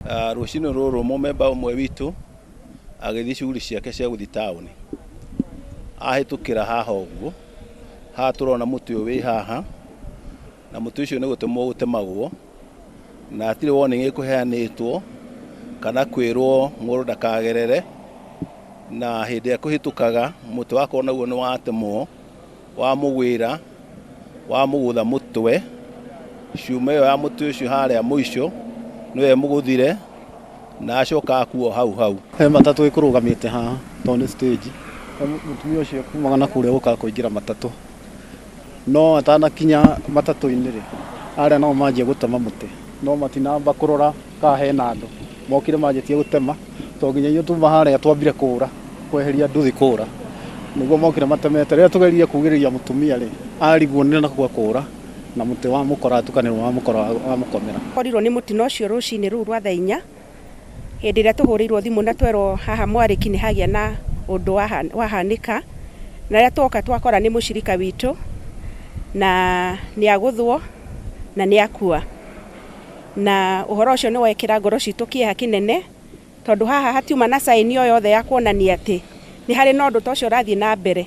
Rũcinĩ rũrũ mũmemba ũmwe witũ agĩthiĩ shughuli ciake cia gũthiĩ taũni, ahĩtũkĩra haha ũguo, haha tũrona mũtĩ ũyũ wĩ haha, na mũtĩ ũcio nĩ gũtemwo ũtemagwo, na hatirĩ warning ĩkũheanĩtwo kana kwĩrwo mũndũ ndakagerere, na hĩndĩ ĩrĩa kũhĩtũkaga mũtĩ wakorwo naguo nĩ watemwo, wamũgwĩra, wamũgũtha mũtwe, cuma ĩyo ya mũtĩ ũcio harĩa mũico nĩyo ĩmũgũthire na acoka akua hau hau. He matatũ ĩkũrũgamĩte haha tondũ nĩ stage, mũtumia ũcio kumaga na kũrĩa gũkaga kũingĩra matatũ, no atanakinya matatũ-inĩ rĩ, arĩa nao manjia gũtema mũtĩ, no matinamba kũrora kana hena andũ, mokire manjĩtie gũtema, to nginya ithuĩ tuma harĩa twambire kũra, kweheria nduthi kũra, nĩguo mokire matemete, rĩrĩa tũgeririe kugĩrĩria mũtumia rĩ, arigwo nĩ nakũ ekũra, na mũtĩ wamũkora atukanĩrwo wamũkora wamũkomera. Korirwo nĩ mũtino ũcio rũcinĩ rũu rwa thaa inya, hĩndĩ ĩrĩa tũhũrĩirwo thimũ na twerwo haha Mwarĩki nĩ hagĩa na ũndũ wahanĩka, na rĩrĩa twoka twakora nĩ mũcirika witũ, na nĩ agũthwo na nĩ akua. Na ũhoro ũcio nĩ wekĩra ngoro citũ kĩeha kĩnene, tondũ haha hatiuma na sign o yothe ya kuonania atĩ nĩ harĩ na ũndũ ta ũcio ũrathiĩ na mbere.